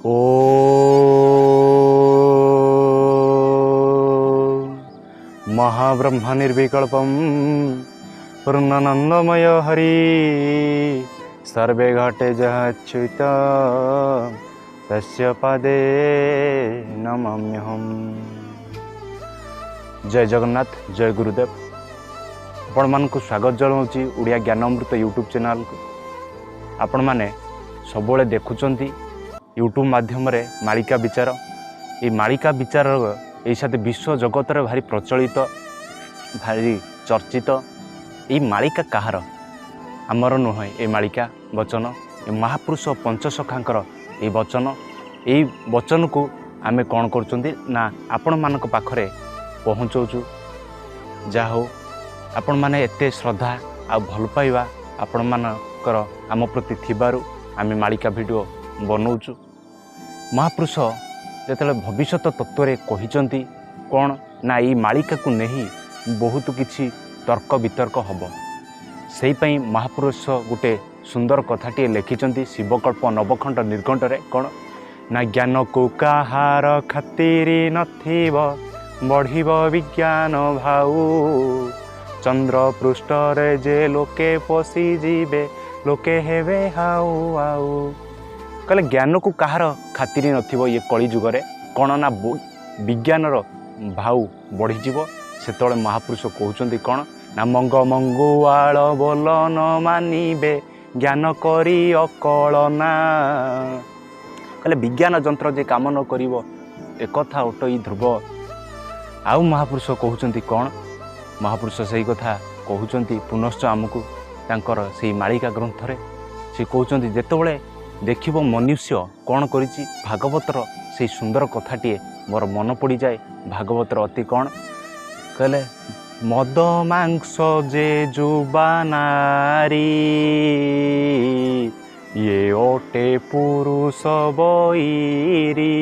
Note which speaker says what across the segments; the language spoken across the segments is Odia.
Speaker 1: ଓ ମହାବ୍ରହ୍ମ ନିର୍ବିକଳ୍ପಂ ପୂର୍ଣ୍ଣାନନ୍ଦମୟ ହରି ସର୍ବେ ଘଟେ ଯାହା ଅଚ୍ୟୁତ ତସ୍ୟ ପାଦେ ନମାମ୍ୟହମ୍। ଜୟ ଜଗନ୍ନାଥ, ଜୟ ଗୁରୁଦେବ। ଆପଣମାନଙ୍କୁ ସ୍ୱାଗତ ଜଣାଉଛି ଓଡ଼ିଆ ଜ୍ଞାନ ଅମୃତ ୟୁଟ୍ୟୁବ୍ ଚ୍ୟାନେଲ୍କୁ। ଆପଣମାନେ ସବୁବେଳେ ଦେଖୁଛନ୍ତି ୟୁଟ୍ୟୁବ୍ ମାଧ୍ୟମରେ ମାଳିକା ବିଚାର। ଏଇ ମାଳିକା ବିଚାର ଏଇ ସାଥେ ବିଶ୍ୱ ଜଗତରେ ଭାରି ପ୍ରଚଳିତ, ଭାରି ଚର୍ଚ୍ଚିତ। ଏଇ ମାଳିକା କାହାର? ଆମର ନୁହେଁ ଏ ମାଳିକା ବଚନ, ଏ ମହାପୁରୁଷ ପଞ୍ଚସଖାଙ୍କର ଏଇ ବଚନ। ଏଇ ବଚନକୁ ଆମେ କ'ଣ କରୁଛନ୍ତି ନା ଆପଣମାନଙ୍କ ପାଖରେ ପହଞ୍ଚଉଛୁ। ଯାହା ହଉ, ଆପଣମାନେ ଏତେ ଶ୍ରଦ୍ଧା ଆଉ ଭଲ ପାଇବା ଆପଣମାନଙ୍କର ଆମ ପ୍ରତି ଥିବାରୁ ଆମେ ମାଳିକା ଭିଡ଼ିଓ ବନଉଛୁ। ମହାପୁରୁଷ ଯେତେବେଳେ ଭବିଷ୍ୟତ ତତ୍ତ୍ୱରେ କହିଛନ୍ତି କ'ଣ ନା ଏଇ ମାଳିକାକୁ ନେଇ ବହୁତ କିଛି ତର୍କ ବିତର୍କ ହେବ, ସେଇପାଇଁ ମହାପୁରୁଷ ଗୋଟେ ସୁନ୍ଦର କଥାଟିଏ ଲେଖିଛନ୍ତି ଶିବକଳ୍ପ ନବଖଣ୍ଡ ନିର୍ଘଣ୍ଟରେ। କ'ଣ ନା ଜ୍ଞାନକୁ କାହାର ଖାତିରି ନଥିବ, ବଢ଼ିବ ବିଜ୍ଞାନ ଭାଉ, ଚନ୍ଦ୍ର ପୃଷ୍ଠରେ ଯେ ଲୋକେ ପଶିଯିବେ, ଲୋକେ ହେବେ ହାଉ ଆଉ। କହିଲେ ଜ୍ଞାନକୁ କାହାର ଖାତିରି ନଥିବ ଇଏ କଳି ଯୁଗରେ, କ'ଣ ନା ବିଜ୍ଞାନର ଭାଉ ବଢ଼ିଯିବ। ସେତେବେଳେ ମହାପୁରୁଷ କହୁଛନ୍ତି କ'ଣ ନା ମଙ୍ଗ ମଙ୍ଗୁଆଳ ବୋଲ ନ ମାନିବେ, ଜ୍ଞାନ କରି ଅକଳନା। କହିଲେ ବିଜ୍ଞାନ ଯନ୍ତ୍ର ଯେ କାମ ନ କରିବ, ଏକଥା ଅଟଇ ଧ୍ରୁବ। ଆଉ ମହାପୁରୁଷ କହୁଛନ୍ତି କ'ଣ? ମହାପୁରୁଷ ସେଇ କଥା କହୁଛନ୍ତି ପୁନଶ୍ଚ ଆମକୁ ତାଙ୍କର ସେଇ ମାଳିକା ଗ୍ରନ୍ଥରେ। ସେ କହୁଛନ୍ତି ଯେତେବେଳେ ଦେଖିବ ମନୁଷ୍ୟ କ'ଣ କରିଛି, ଭାଗବତର ସେଇ ସୁନ୍ଦର କଥାଟିଏ ମୋର ମନ ପଡ଼ିଯାଏ। ଭାଗବତର ଅତି କ'ଣ କହିଲେ, ମଦ ମାଂସ ଯେ ଯୁବା ନାରୀ, ଇଏ ଅଟେ ପୁରୁଷ ବୈରୀ।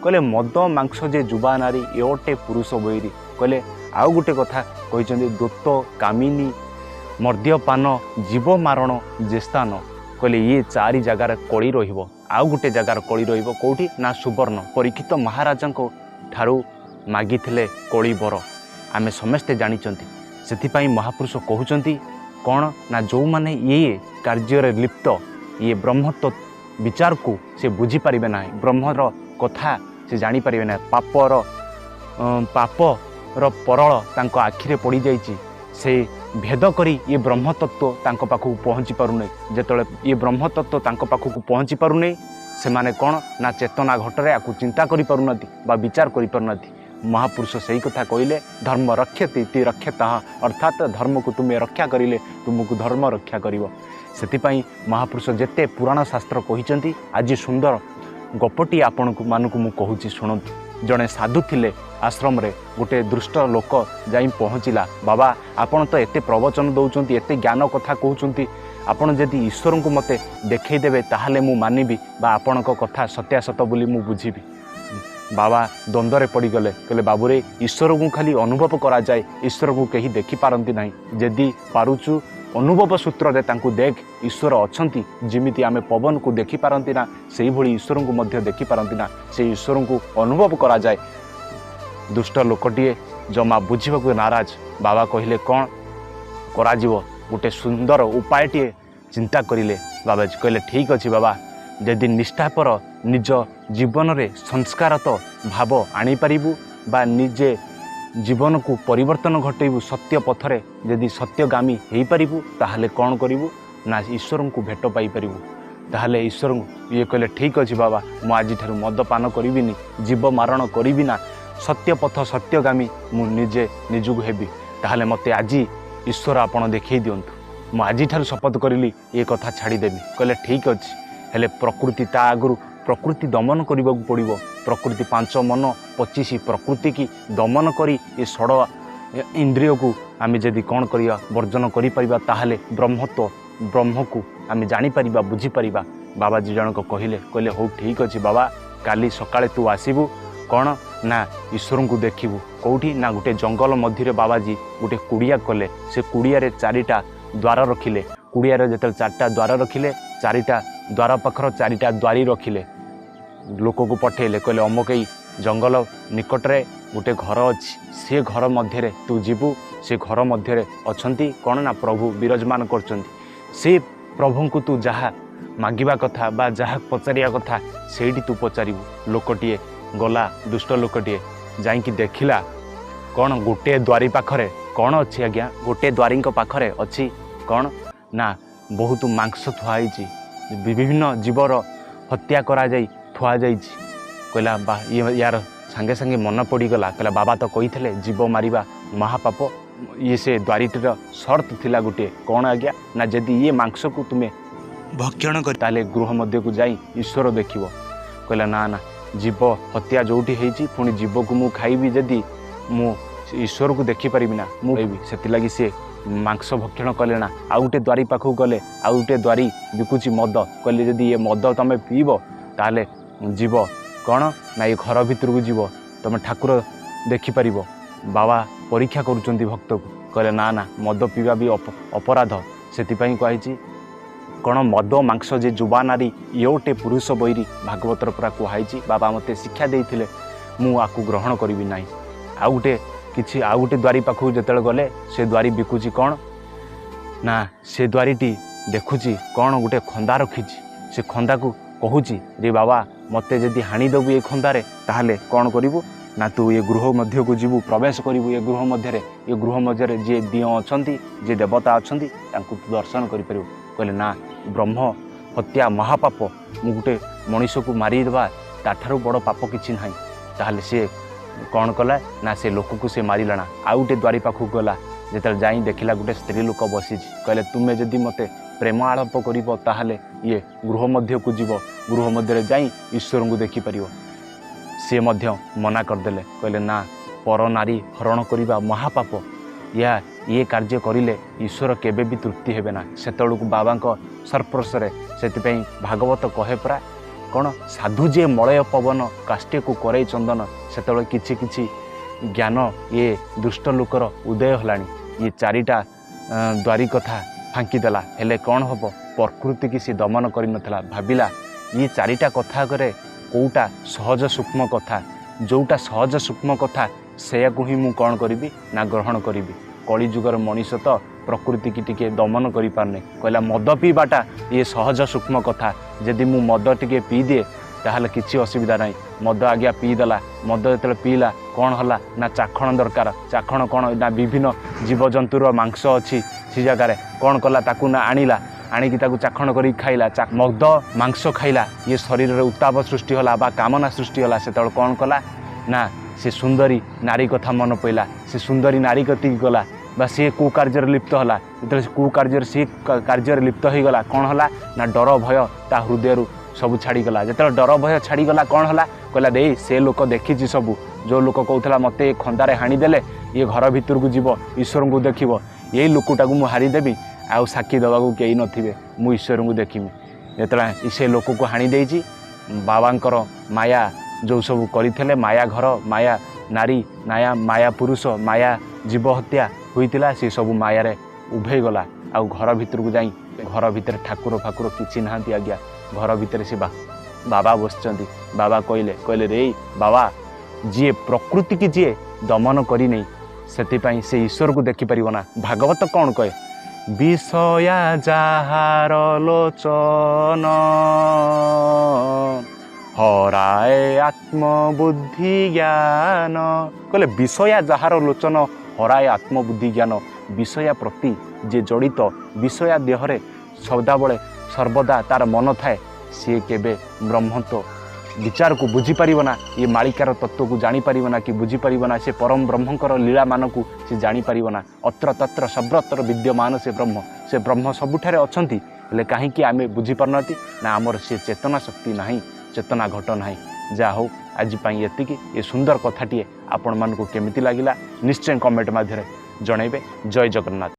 Speaker 1: କହିଲେ ମଦ ମାଂସ ଯେ ଯୁବା ନାରୀ, ଇଏ ଅଟେ ପୁରୁଷ ବୈରୀ। କହିଲେ ଆଉ ଗୋଟେ କଥା କହିଛନ୍ତି, ଦୂତ କାମିନୀ ମଦ୍ୟପାନ ଜୀବ ମାରଣ ଯେ ସ୍ଥାନ। କହିଲେ ଇଏ ଚାରି ଜାଗାରେ କଳି ରହିବ। ଆଉ ଗୋଟେ ଜାଗାର କଳି ରହିବ କେଉଁଠି ନା ସୁବର୍ଣ୍ଣ। ପରୀକ୍ଷିତ ମହାରାଜାଙ୍କ ଠାରୁ ମାଗିଥିଲେ କଳି ବର, ଆମେ ସମସ୍ତେ ଜାଣିଛନ୍ତି। ସେଥିପାଇଁ ମହାପୁରୁଷ କହୁଛନ୍ତି କ'ଣ ନା ଯେଉଁମାନେ ଇଏ କାର୍ଯ୍ୟରେ ଲିପ୍ତ, ଇଏ ବ୍ରହ୍ମତ୍ୱ ବିଚାରକୁ ସେ ବୁଝିପାରିବେ ନାହିଁ, ବ୍ରହ୍ମର କଥା ସେ ଜାଣିପାରିବେ ନାହିଁ। ପାପର ପରଳ ତାଙ୍କ ଆଖିରେ ପଡ଼ିଯାଇଛି, ସେ ଭେଦ କରି ଇଏ ବ୍ରହ୍ମତତ୍ତ୍ୱ ତାଙ୍କ ପାଖକୁ ପହଞ୍ଚି ପାରୁନାହିଁ। ଯେତେବେଳେ ଇଏ ବ୍ରହ୍ମତତ୍ତ୍ୱ ତାଙ୍କ ପାଖକୁ ପହଞ୍ଚି ପାରୁନାହିଁ, ସେମାନେ କ'ଣ ନା ଚେତନା ଘଟରେ ଆକୁ ଚିନ୍ତା କରିପାରୁନାହାନ୍ତି ବା ବିଚାର କରିପାରୁନାହାନ୍ତି। ମହାପୁରୁଷ ସେଇ କଥା କହିଲେ, ଧର୍ମ ରକ୍ଷତି ତି ରକ୍ଷତଃ, ଅର୍ଥାତ୍ ଧର୍ମକୁ ତୁମେ ରକ୍ଷା କରିଲେ ତୁମକୁ ଧର୍ମ ରକ୍ଷା କରିବ। ସେଥିପାଇଁ ମହାପୁରୁଷ ଯେତେ ପୁରାଣ ଶାସ୍ତ୍ର କହିଛନ୍ତି, ଆଜି ସୁନ୍ଦର ଗପଟି ଆପଣଙ୍କୁ ମାନଙ୍କୁ ମୁଁ କହୁଛି, ଶୁଣନ୍ତୁ। ଜଣେ ସାଧୁ ଥିଲେ ଆଶ୍ରମରେ, ଗୋଟେ ଦୁଷ୍ଟ ଲୋକ ଯାଇ ପହଞ୍ଚିଲା। ବାବା, ଆପଣ ତ ଏତେ ପ୍ରବଚନ ଦେଉଛନ୍ତି, ଏତେ ଜ୍ଞାନ କଥା କହୁଛନ୍ତି, ଆପଣ ଯଦି ଈଶ୍ୱରଙ୍କୁ ମୋତେ ଦେଖେଇଦେବେ ତାହେଲେ ମୁଁ ମାନିବି ବା ଆପଣଙ୍କ କଥା ସତ୍ୟାସତ ବୋଲି ମୁଁ ବୁଝିବି। ବାବା ଦ୍ୱନ୍ଦ୍ୱରେ ପଡ଼ିଗଲେ। କହିଲେ ବାବୁରେ, ଈଶ୍ୱରଙ୍କୁ ଖାଲି ଅନୁଭବ କରାଯାଏ, ଈଶ୍ୱରଙ୍କୁ କେହି ଦେଖିପାରନ୍ତି ନାହିଁ। ଯଦି ପାରୁଛୁ ଅନୁଭବ ସୂତ୍ରରେ ତାଙ୍କୁ ଦେଖ, ଈଶ୍ୱର ଅଛନ୍ତି। ଯେମିତି ଆମେ ପବନକୁ ଦେଖିପାରନ୍ତି ନା, ସେଇଭଳି ଈଶ୍ୱରଙ୍କୁ ମଧ୍ୟ ଦେଖିପାରନ୍ତି ନା, ସେ ଈଶ୍ୱରଙ୍କୁ ଅନୁଭବ କରାଯାଏ। ଦୁଷ୍ଟ ଲୋକଟିଏ ଜମା ବୁଝିବାକୁ ନାରାଜ। ବାବା କହିଲେ କ'ଣ କରାଯିବ? ଗୋଟେ ସୁନ୍ଦର ଉପାୟଟିଏ ଚିନ୍ତା କରିଲେ। ବାବାଜୀ କହିଲେ ଠିକ୍ ଅଛି ବାବା, ଯଦି ନିଷ୍ଠାପର ନିଜ ଜୀବନରେ ସଂସ୍କାରତ ଭାବ ଆଣିପାରିବୁ ବା ନିଜେ ଜୀବନକୁ ପରିବର୍ତ୍ତନ ଘଟେଇବୁ, ସତ୍ୟ ପଥରେ ଯଦି ସତ୍ୟଗାମୀ ହେଇପାରିବୁ, ତାହେଲେ କ'ଣ କରିବୁ ନା ଈଶ୍ୱରଙ୍କୁ ଭେଟ ପାଇପାରିବୁ। ତାହେଲେ ଈଶ୍ୱରଙ୍କୁ ଇଏ କହିଲେ ଠିକ୍ ଅଛି ବାବା, ମୁଁ ଆଜିଠାରୁ ମଦପାନ କରିବିନି, ଜୀବ ମାରଣ କରିବି ନା, ସତ୍ୟ ପଥ ସତ୍ୟଗାମୀ ମୁଁ ନିଜେ ନିଜକୁ ହେବି। ତାହେଲେ ମୋତେ ଆଜି ଈଶ୍ୱର ଆପଣ ଦେଖେଇ ଦିଅନ୍ତୁ, ମୁଁ ଆଜିଠାରୁ ଶପଥ କରିଲି ଏ କଥା ଛାଡ଼ିଦେବି। କହିଲେ ଠିକ୍ ଅଛି, ହେଲେ ପ୍ରକୃତି ତା ଆଗରୁ ପ୍ରକୃତି ଦମନ କରିବାକୁ ପଡ଼ିବ। ପ୍ରକୃତି 5 ମନ 25 ପ୍ରକୃତିକି ଦମନ କରି ଏ ଷଡ଼ ଇନ୍ଦ୍ରିୟକୁ ଆମେ ଯଦି କ'ଣ କରିବା, ବର୍ଜନ କରିପାରିବା, ତାହେଲେ ବ୍ରହ୍ମତ୍ୱ ବ୍ରହ୍ମକୁ ଆମେ ଜାଣିପାରିବା, ବୁଝିପାରିବା। ବାବାଜୀ ଜଣକ କହିଲେ, କହିଲେ ହଉ ଠିକ୍ ଅଛି ବାବା, କାଲି ସକାଳେ ତୁ ଆସିବୁ, କ'ଣ ନା ଈଶ୍ୱରଙ୍କୁ ଦେଖିବୁ। କେଉଁଠି ନା ଗୋଟେ ଜଙ୍ଗଲ ମଧ୍ୟରେ ବାବାଜୀ ଗୋଟେ କୁଡ଼ିଆ କଲେ। ସେ କୁଡ଼ିଆରେ 4ଟା ଦ୍ୱାର ରଖିଲେ। କୁଡ଼ିଆରେ ଯେତେବେଳେ 4ଟା ଦ୍ୱାର ରଖିଲେ, 4ଟା ଦ୍ୱାର ପାଖର 4ଟା ଦ୍ୱାରୀ ରଖିଲେ। ଲୋକକୁ ପଠେଇଲେ, କହିଲେ ଅମକେଇ ଜଙ୍ଗଲ ନିକଟରେ ଗୋଟେ ଘର ଅଛି, ସେ ଘର ମଧ୍ୟରେ ତୁ ଯିବୁ, ସେ ଘର ମଧ୍ୟରେ ଅଛନ୍ତି କ'ଣ ନା ପ୍ରଭୁ ବିରାଜମାନ କରୁଛନ୍ତି, ସେ ପ୍ରଭୁଙ୍କୁ ତୁ ଯାହା ମାଗିବା କଥା ବା ଯାହା ପଚାରିବା କଥା ସେଇଠି ତୁ ପଚାରିବୁ। ଲୋକଟିଏ ଗଲା, ଦୁଷ୍ଟ ଲୋକଟିଏ ଯାଇକି ଦେଖିଲା କ'ଣ ଗୋଟିଏ ଦ୍ୱାରୀ ପାଖରେ କ'ଣ ଅଛି ଆଜ୍ଞା? ଗୋଟିଏ ଦ୍ୱାରୀଙ୍କ ପାଖରେ ଅଛି କ'ଣ ନା ବହୁତ ମାଂସ ଥୁଆ ହେଇଛି, ବିଭିନ୍ନ ଜୀବର ହତ୍ୟା କରାଯାଇ ଥୁଆଯାଇଛି। କହିଲା ବା ଇଏ ୟାର ସାଙ୍ଗେ ସାଙ୍ଗେ ମନେ ପଡ଼ିଗଲା, କହିଲା ବାବା ତ କହିଥିଲେ ଜୀବ ମାରିବା ମହାପାପ। ଇଏ ସେ ଦ୍ୱାରୀଟିର ସର୍ତ୍ତ ଥିଲା ଗୋଟିଏ କ'ଣ ଆଜ୍ଞା ନା ଯଦି ଇଏ ମାଂସକୁ ତୁମେ
Speaker 2: ଭକ୍ଷଣ କରି
Speaker 1: ତାହେଲେ ଗୃହ ମଧ୍ୟକୁ ଯାଇ ଈଶ୍ୱର ଦେଖିବ। କହିଲା ନା ନା, ଜୀବ ହତ୍ୟା ଯେଉଁଠି ହେଇଛି ପୁଣି ଜୀବକୁ ମୁଁ ଖାଇବି, ଯଦି ମୁଁ ଈଶ୍ୱରକୁ ଦେଖିପାରିବି ନା ମୁଁ ଖାଇବି। ସେଥିଲାଗି ସିଏ ମାଂସ ଭକ୍ଷଣ କଲେ ନା। ଆଉ ଗୋଟେ ଦ୍ୱାରୀ ପାଖକୁ ଗଲେ, ଆଉ ଗୋଟେ ଦ୍ୱାରୀ ବିକୁଛି ମଦ। କହିଲେ ଯଦି ଏ ମଦ ତୁମେ ପିଇବ ତାହେଲେ ଯିବ କ'ଣ ନା ଏ ଘର ଭିତରକୁ ଯିବ, ତୁମେ ଠାକୁର ଦେଖିପାରିବ। ବାବା ପରୀକ୍ଷା କରୁଛନ୍ତି ଭକ୍ତକୁ। କହିଲେ ନା ନା, ମଦ ପିଇବା ବି ଅପରାଧ। ସେଥିପାଇଁ କୁହାହେଇଛି କ'ଣ ମଦ ମାଂସ ଯେ ଯୁବା ନାରୀ ଇଏ ଗୋଟେ ପୁରୁଷ ବୈରୀ, ଭାଗବତର ପୁରା କୁହାହେଇଛି। ବାବା ମୋତେ ଶିକ୍ଷା ଦେଇଥିଲେ, ମୁଁ ଆକୁ ଗ୍ରହଣ କରିବି ନାହିଁ। ଆଉ ଗୋଟେ କିଛି ଆଉ ଗୋଟେ ଦ୍ୱାରୀ ପାଖକୁ ଯେତେବେଳେ ଗଲେ, ସେ ଦ୍ୱାରୀ ବିକୁଛି କ'ଣ ନା ସେ ଦ୍ୱାରୀଟି ଦେଖୁଛି କ'ଣ ଗୋଟେ ଖନ୍ଦା ରଖିଛି। ସେ ଖନ୍ଦାକୁ କହୁଛି ରେ ବାବା, ମୋତେ ଯଦି ହାଣିଦେବୁ ଏ ଖନ୍ଦାରେ ତାହେଲେ କ'ଣ କରିବୁ ନା ତୁ ଏ ଗୃହ ମଧ୍ୟକୁ ଯିବୁ, ପ୍ରବେଶ କରିବୁ ଏ ଗୃହ ମଧ୍ୟରେ, ଏ ଗୃହ ମଧ୍ୟରେ ଯିଏ ଦିଅଁ ଅଛନ୍ତି, ଯିଏ ଦେବତା ଅଛନ୍ତି ତାଙ୍କୁ ତୁ ଦର୍ଶନ କରିପାରିବୁ। କହିଲେ ନା, ବ୍ରହ୍ମ ହତ୍ୟା ମହାପାପ, ମୁଁ ଗୋଟେ ମଣିଷକୁ ମାରିଦେବା ତାଠାରୁ ବଡ଼ ପାପ କିଛି ନାହିଁ। ତାହେଲେ ସିଏ କ'ଣ କଲା ନା ସେ ଲୋକକୁ ସେ ମାରିଲା ନା। ଆଉ ଗୋଟେ ଦ୍ୱାରୀ ପାଖକୁ ଗଲା, ଯେତେବେଳେ ଯାଇ ଦେଖିଲା ଗୋଟେ ସ୍ତ୍ରୀ ଲୋକ ବସିଛି। କହିଲେ ତୁମେ ଯଦି ମୋତେ ପ୍ରେମ ଆଳାପ କରିବ ତାହେଲେ ଇଏ ଗୃହ ମଧ୍ୟକୁ ଯିବ, ଗୃହ ମଧ୍ୟରେ ଯାଇ ଈଶ୍ୱରଙ୍କୁ ଦେଖିପାରିବ। ସିଏ ମଧ୍ୟ ମନା କରିଦେଲେ, କହିଲେ ନା, ପର ନାରୀ ହରଣ କରିବା ମହାପାପ, ଏହା ଇଏ କାର୍ଯ୍ୟ କରିଲେ ଈଶ୍ୱର କେବେ ବି ତୃପ୍ତି ହେବେ ନା। ସେତେବେଳକୁ ବାବାଙ୍କ ସଂସ୍ପର୍ଶରେ, ସେଥିପାଇଁ ଭାଗବତ କହେ ପରା କ'ଣ ସାଧୁ ଯିଏ ମଳୟ ପବନ କାଷ୍ଟିକୁ କରେଇ ଚନ୍ଦନ। ସେତେବେଳେ କିଛି କିଛି ଜ୍ଞାନ ଇଏ ଦୁଷ୍ଟ ଲୋକର ଉଦୟ ହେଲାଣି। ଇଏ ଚାରିଟା ଦ୍ୱାରୀ କଥା ଫାଙ୍କିଦେଲା, ହେଲେ କ'ଣ ହେବ, ପ୍ରକୃତିକି ସେ ଦମନ କରିନଥିଲା। ଭାବିଲା ଇଏ ଚାରିଟା କଥା ଆଗରେ କେଉଁଟା ସହଜ ସୂକ୍ଷ୍ମ କଥା, ଯେଉଁଟା ସହଜ ସୂକ୍ଷ୍ମ କଥା ସେଇଆକୁ ହିଁ ମୁଁ କ'ଣ କରିବି ନା ଗ୍ରହଣ କରିବି। କଳିଯୁଗର ମଣିଷ ତ ପ୍ରକୃତିକି ଟିକେ ଦମନ କରିପାରୁନି। କହିଲା ମଦ ପିଇବାଟା ଇଏ ସହଜ ସୂକ୍ଷ୍ମ କଥା, ଯଦି ମୁଁ ମଦ ଟିକେ ପିଇଦିଏ ତାହେଲେ କିଛି ଅସୁବିଧା ନାହିଁ। ମଦ ଆଜ୍ଞା ପିଇଦେଲା। ମଦ ଯେତେବେଳେ ପିଇଲା କ'ଣ ହେଲା ନା ଚାଖଣ ଦରକାର। ଚାଖଣ କ'ଣ ନା ବିଭିନ୍ନ ଜୀବଜନ୍ତୁର ମାଂସ ଅଛି ସେ ଜାଗାରେ, କ'ଣ କଲା ତାକୁ ନା ଆଣିଲା, ଆଣିକି ତାକୁ ଚାଖଣ କରିକି ଖାଇଲା। ମଦ ମାଂସ ଖାଇଲା, ଇଏ ଶରୀରରେ ଉତ୍ତାପ ସୃଷ୍ଟି ହେଲା ବା କାମନା ସୃଷ୍ଟି ହେଲା। ସେତେବେଳେ କ'ଣ କଲା ନା ସେ ସୁନ୍ଦରୀ ନାରୀ କଥା ମନେ ପଡ଼ିଲା, ସେ ସୁନ୍ଦରୀ ନାରୀ କତିକି ଗଲା ବା ସିଏ କେଉଁ କାର୍ଯ୍ୟରେ ଲିପ୍ତ ହେଲା। ଯେତେବେଳେ ସେ କେଉଁ କାର୍ଯ୍ୟରେ ସିଏ କାର୍ଯ୍ୟରେ ଲିପ୍ତ ହୋଇଗଲା କ'ଣ ହେଲା ନା ଡର ଭୟ ତା ହୃଦୟରୁ ସବୁ ଛାଡ଼ିଗଲା। ଯେତେବେଳେ ଡର ଭୟ ଛାଡ଼ିଗଲା କ'ଣ ହେଲା, କହିଲା ଦେଇ ସେ ଲୋକ ଦେଖିଛି ସବୁ, ଯେଉଁ ଲୋକ କହୁଥିଲା ମୋତେ ଏ ଖନ୍ଦାରେ ହାଣିଦେଲେ ଇଏ ଘର ଭିତରକୁ ଯିବ ଈଶ୍ୱରଙ୍କୁ ଦେଖିବ, ଏଇ ଲୋକଟାକୁ ମୁଁ ହାରିଦେବି ଆଉ ସାକ୍ଷୀ ଦେବାକୁ କେହି ନଥିବେ, ମୁଁ ଈଶ୍ୱରଙ୍କୁ ଦେଖିବି। ଯେତେବେଳେ ସେ ଲୋକକୁ ହାଣି ଦେଇଛି, ବାବାଙ୍କର ମାୟା ଯେଉଁ ସବୁ କରିଥିଲେ, ମାୟା ଘର, ମାୟା ନାରୀ, ମାୟା ପୁରୁଷ, ମାୟା ଜୀବ ହତ୍ୟା ହୋଇଥିଲା, ସେ ସବୁ ମାୟାରେ ଉଭେଇଗଲା। ଆଉ ଘର ଭିତରକୁ ଯାଇ ଘର ଭିତରେ ଠାକୁର ଫାକୁର କିଛି ନାହାନ୍ତି ଆଜ୍ଞା। ଘର ଭିତରେ ସେ ବାବା ବସିଛନ୍ତି। ବାବା କହିଲେ, କହିଲେ ରେ ବାବା, ଯିଏ ପ୍ରକୃତିକି ଯିଏ ଦମନ କରିନେଇ ସେଥିପାଇଁ ସେ ଈଶ୍ୱରକୁ ଦେଖିପାରିବ ନା। ଭାଗବତ କ'ଣ କହେ, ବିଷୟା ଯାହାର ଲୋଚନ ହରାଏ ଆତ୍ମବୁଦ୍ଧି ଜ୍ଞାନ। କହିଲେ ବିଷୟା ଯାହାର ଲୋଚନ ହରାଏ ଆତ୍ମବୁଦ୍ଧି ଜ୍ଞାନ। ବିଷୟା ପ୍ରତି ଯିଏ ଜଡ଼ିତ, ବିଷୟା ଦେହରେ ସଦାବେଳେ ସର୍ବଦା ତାର ମନ ଥାଏ, ସିଏ କେବେ ବ୍ରହ୍ମତ୍ୱ ବିଚାରକୁ ବୁଝିପାରିବ ନା, ଇଏ ମାଳିକାର ତତ୍ତ୍ୱକୁ ଜାଣିପାରିବ ନା କି ବୁଝିପାରିବ ନା, ସେ ପରମ ବ୍ରହ୍ମଙ୍କର ଲୀଳାମାନଙ୍କୁ ସେ ଜାଣିପାରିବ ନା। ଅତ୍ର ତତ୍ର ସର୍ବତ୍ର ବିଦ୍ୟମାନ ସେ ବ୍ରହ୍ମ, ସେ ବ୍ରହ୍ମ ସବୁଠାରେ ଅଛନ୍ତି, ହେଲେ କାହିଁକି ଆମେ ବୁଝିପାରୁନାହାନ୍ତି ନା ଆମର ସେ ଚେତନା ଶକ୍ତି ନାହିଁ, ଚେତନା ଘଟ ନାହିଁ। ଯାହା ହଉ ଆଜି ପାଇଁ ଏତିକି। ଏ ସୁନ୍ଦର କଥାଟିଏ ଆପଣମାନଙ୍କୁ କେମିତି ଲାଗିଲା ନିଶ୍ଚୟ କମେଣ୍ଟ ମାଧ୍ୟମରେ ଜଣାଇବେ। ଜୟ ଜଗନ୍ନାଥ।